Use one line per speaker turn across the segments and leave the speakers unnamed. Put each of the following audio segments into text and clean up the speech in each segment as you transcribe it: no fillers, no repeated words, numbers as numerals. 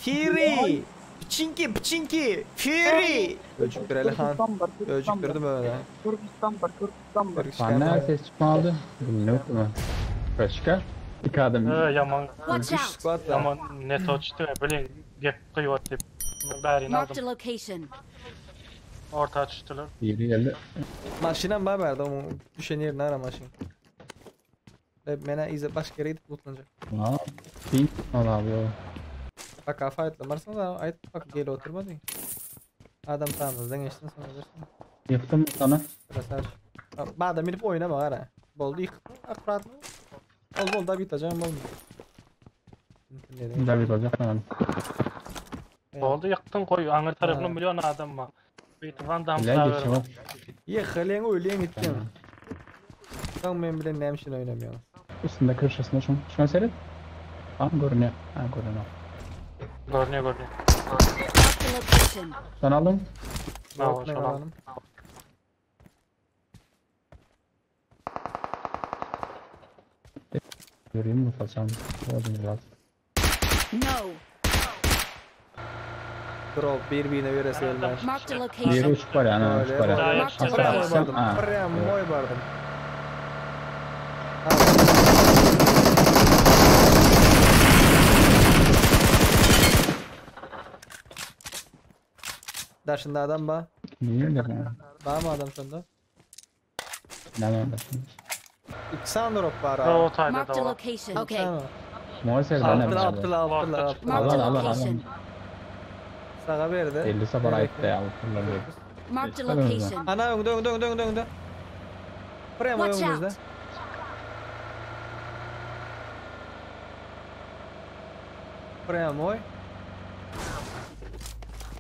Tiri! Piçinki, piçinki! Firi! Öjükdir Alihan. Öjükdirdim öyle.
Türkistan bar, Türkistan bar.
Bana ses çıkmadı. Bilmiyorum mu? Başka? İki adam.
Ee, yaman
Watch
Üç
out!
squad var.
yaman net uçtu. Bilin gep kıyvat dip. Bärini
Marked
aldım.
a location.
Orta düştüler.
Biri geldi.
Maşinem var berdi onun düşen yerini ara maşin. Ve mene ize başka yere gidip lootlanacak.
Aa, Bin al abi o.
Bak kafa ayıtlamarsan da ayıt bak gel oturma deyin. Adam sağımızdan geçtin sonra dersin.
Yıktım mı sana?
Biraz aç. Badem inip oynama ara. Boldu yıktın akuratlı. Ol bol da biteceğim olmuyor.
Bir daha bir olacak tamam.
Oldu yıktın koy. Angır tarafına
Ha.
milyon adam var. Bir Van Damme
Güzel geçiyor.
Yıkılın öyle gittin. Sen ben bile neymişin oynamıyorum.
Üstünde kırşasında şunu. Şuna seyret. Tam görünüyor. Ha görünüyor.
Görünüyor görünüyor.
Marked a location.
Sen aldın.
Bravo,
Yok, ne
şolam.
alalım.
Göreyim mi façam? Oldu biraz.
No.
Drop birbirine veresi elmer.
Marked a
Diğeri
location.
uçup var yani. Uçup var
Daha
yani.
yakışık
Hasar
var.
Prem
atsan-
vardım.
Ha.
Prem
Evet.
oy vardım. Daşında adam ba.
Niye öyle ya?
Var mı adam şunda?
Ne var da?
İki tane drop var abi.
O tayda
Marked
da
a
var.
location. Okay.
Tamam.
Muhasebe ne
Altılar
var?
altılar altılar altılar.
Marked a
Alan, alan, alan.
location.
Sağa verdi.
50 sapar ait de ya. Bunlar değil.
Marked a
Tamam o zaman.
location.
Ana önde önde önde önde önde. Prem
Watch
önümüzde.
out.
Prem oy.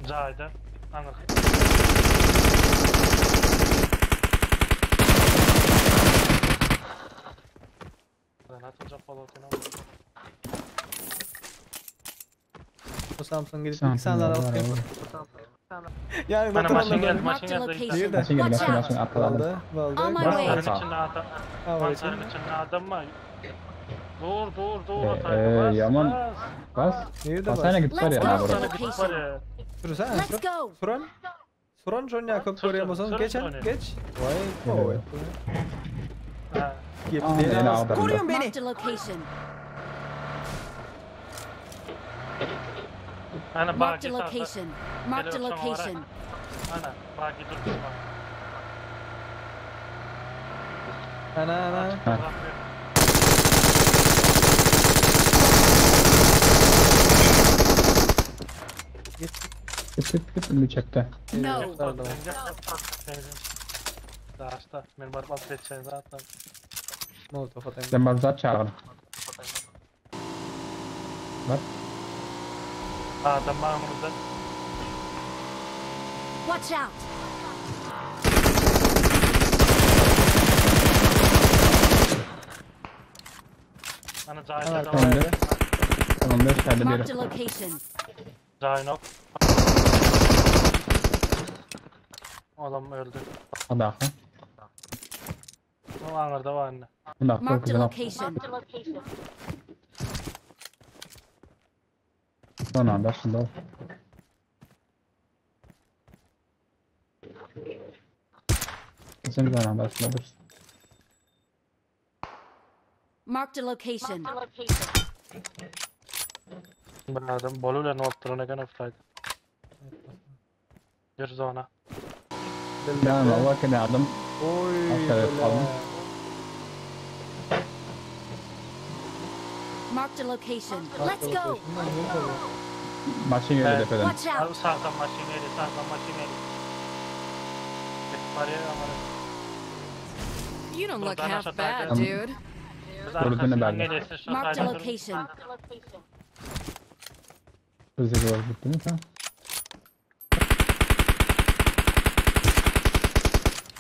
Cayda. Angır. Ben atacak balığı
Bu Samsung gidip
Samsung
iki tane daha
var,
alayım.
var.
Yani
Bana
motor
maşın geldi,
aldım.
maşın
Marked a
geldi.
location.
Nerede?
Maşın geldi,
Watch
maşın
out.
maşın atladım.
Aldı, aldı.
On my way.
Mantarın
Sağ.
içinde adam.
Ha, var
Mantarın
içinde.
içinde adam var. Dur dur dur.
Ee,
o tayda. Bas,
yaman.
bas.
Bas.
Nerede bas?
Basana git var
Let's
ya.
go.
Buraya.
Basana git var ya.
Dursana.
Let's go.
Suran. Suran John Jakob
Sür,
görüyor
sür,
musun?
sür,
Geçen
sür.
geç. Vay.
Evet.
Oh,
Ha.
Aa, beni aldı.
Koruyun beni.
Marked a location.
Ana
Marked
bagi
a
sağda.
location. Marked a
Geliyor, şuna
location.
Ana bagi dur durma.
Ana ana.
Ha.
Git.
Git git git bir çekti.
No.
Pardon.
Daşta. Men barıp alıp geçeceğim zaten.
Molotov atayım.
Sen bana zat çağır. Bak.
Adam var önümüzde.
Watch out.
Ana cayda da var.
Önde. Tamam beş tane
Marked
biri.
a location.
Cayın ok. Oğlum öldü.
O da aklı.
O angırda var anne.
Bu da aklı.
Marked a
Güzel
location.
Son anda şimdi o. Sen bir anda şimdi dur.
Marked a location.
Bir adam boluyla noltturana gene uflaydı. Yürü zona.
Yani Allah kene adam.
Oy.
Aferin,
böyle.
aldım.
Marked a location. Let's go.
Maçın yeri
Evet.
tepeden.
Watch
Abi
out.
sağdan maşin geliyor, sağdan maşin geliyor. Git var ya ama.
You don't look
Buradan
half
aşağı
bad,
Tamam.
dude.
Biz
Gördüğünü
arkasından
ben de.
gelirse şu
Marked a
tayda durun.
location.
Hızlı doğru gitti mi sen?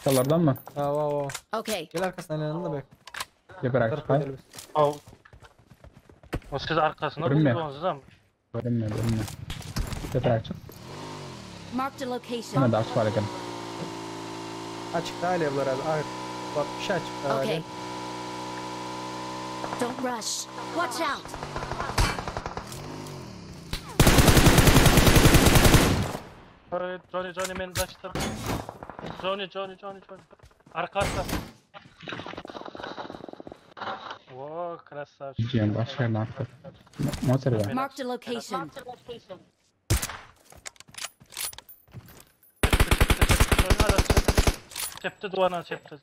Çalardan mı?
Ha va va.
Okay.
Gel arkasından yanına da bek.
Yaparak
Tarafa
çıkar.
gidelim.
O, o siz arkasında
Görünmüyor.
durdunuz ama.
Görünmüyor, görünmüyor. Yaparak çık.
Marked a location.
Ana da var eken.
Açıkta hala bunlar abi. Ay, Bak bir şey açıkta hala.
Okay. Don't rush. Watch out.
Oý, Johnny, Johnny meni daşdyr. Johnny, Johnny, Johnny, Johnny. Arka arka. Wo, krasavçik.
Diýen başga ýerden atdyk. Motor bar.
Marked a location.
Çepde duvardan çepde.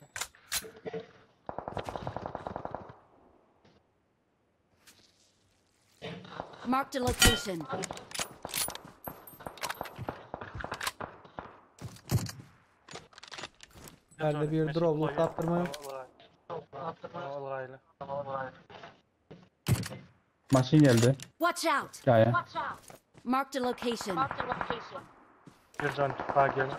Marked a location.
Bende bir drop loot attırma yok.
Olgaylı.
Maşyn geldi.
Watch out!
Jaýa.
Marked a location.
Bir can daha gel.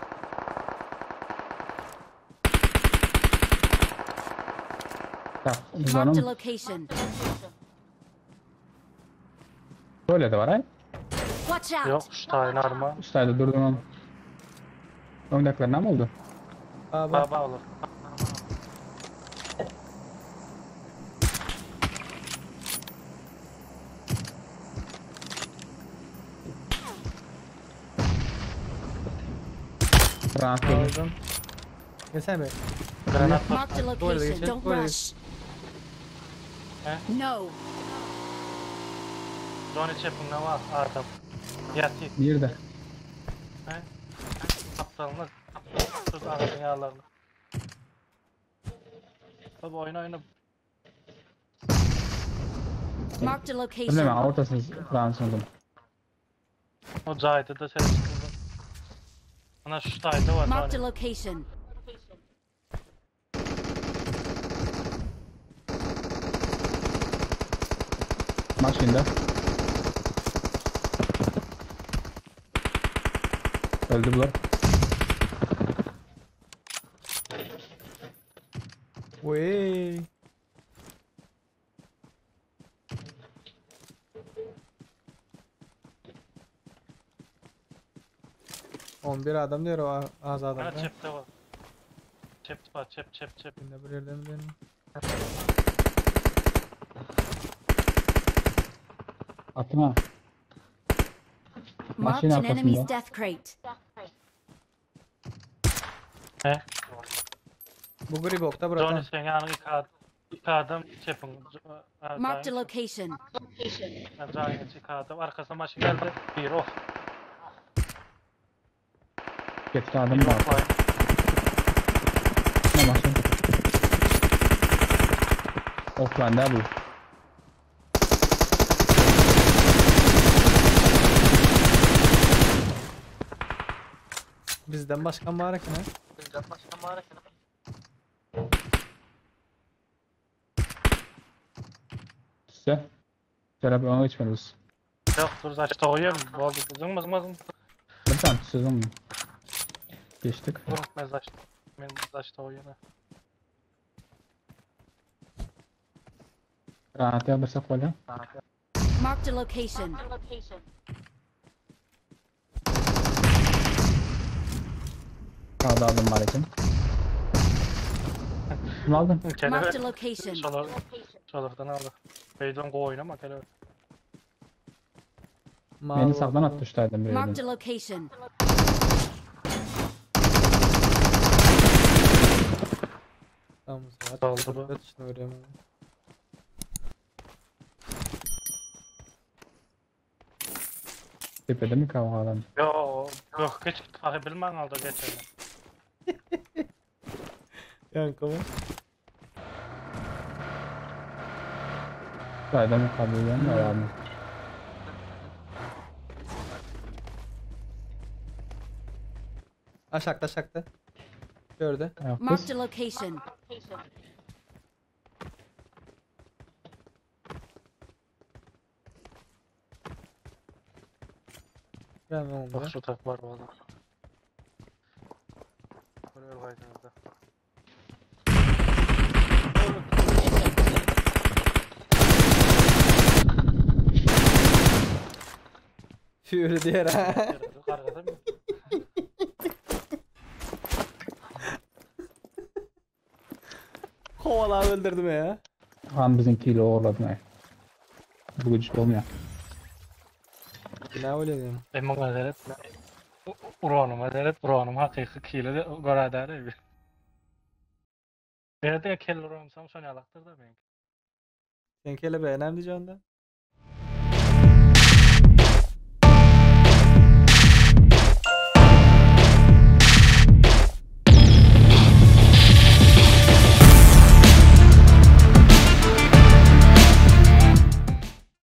Tak,
Marked a
uzanım.
location.
Böyle de var ay.
Watch out!
Yok şu tane arma.
Üstayda durdum. Öňdäkiler näme boldy?
Baba.
Baba olur.
Granat geldi.
Aldım. Gelsene be.
Granat var.
Marked a
Böyle
location.
geçelim,
Don't
böyle
rush.
He?
No.
Johnny çepinde var adam. Yatı.
Nirde?
He? Aptalını. Tut ağzını yağlarını. Tabi oyna oyna.
Marked a
Bilmem
location.
ortasını granat sundum.
O caydı da sen çıkıldın. Ana şu tayda var.
Marked a
Johnny.
location.
Maşynda. Öldü bular.
Wey. On bir adam diyor o az adam.
Ana
da.
çepte var. Çep var çep çep çep.
Şimdi bir yerden benim.
Attım ha.
Marked
Maşyn
an enemy's
arkasında.
death crate.
He?
Bu gri bokta
Johnny
bırakan.
sen yanı iki adam. İki adam çepin.
Marked a location.
Johnny iki adam. Arkasına maşın geldi. Bir oh.
Getir adam
Bir
var.
oh. var.
Ne maşyn? Offline da bu.
Bizden başka mı var ki ne?
Size. Şöyle bir ona geçmeliyiz.
Yok dur zaten koyuyorum. Oldu. Zıngma zıngma zıngma.
Bir tane sözüm mi? Geçtik.
Dur ben zaten. Ben zaten koyuyorum.
Granat ýagdyrsak bolýar.
Marked a location.
Sağda aldım var eken. Kim aldın?
Marked a location.
Şolar, şolardan aldı. Beydon go oynama kele.
Mavi
Beni sağdan
oldu.
attı üstaydan bir
Marked
yerden.
a location.
Tamam zaten.
Oldu bu.
Atışını veriyorum.
Tepede mi kavga adam?
Yo, yok geç farkı bilmem aldı geçen.
Yankı mı?
Üstaydan mı kabul eden var abi?
Aşakta aşakta. Gördü.
Ayak kız.
Marked a location.
Ben oldu.
Bak şu tak var valla. Buraya kaydınızda.
Fury diğer ha.
Kargada mı?
Kovala öldürdüm ya.
Han bizimkiyle oğurladın ay. Bu güç olmuyor.
Ne öyle diyeyim.
Ben buna seret. Uranyma seret, uranym hakyky kile görä däl. Berde kelle uramsam şony alakdyr da men.
Sen kelebeğe näme diýjeksin onda?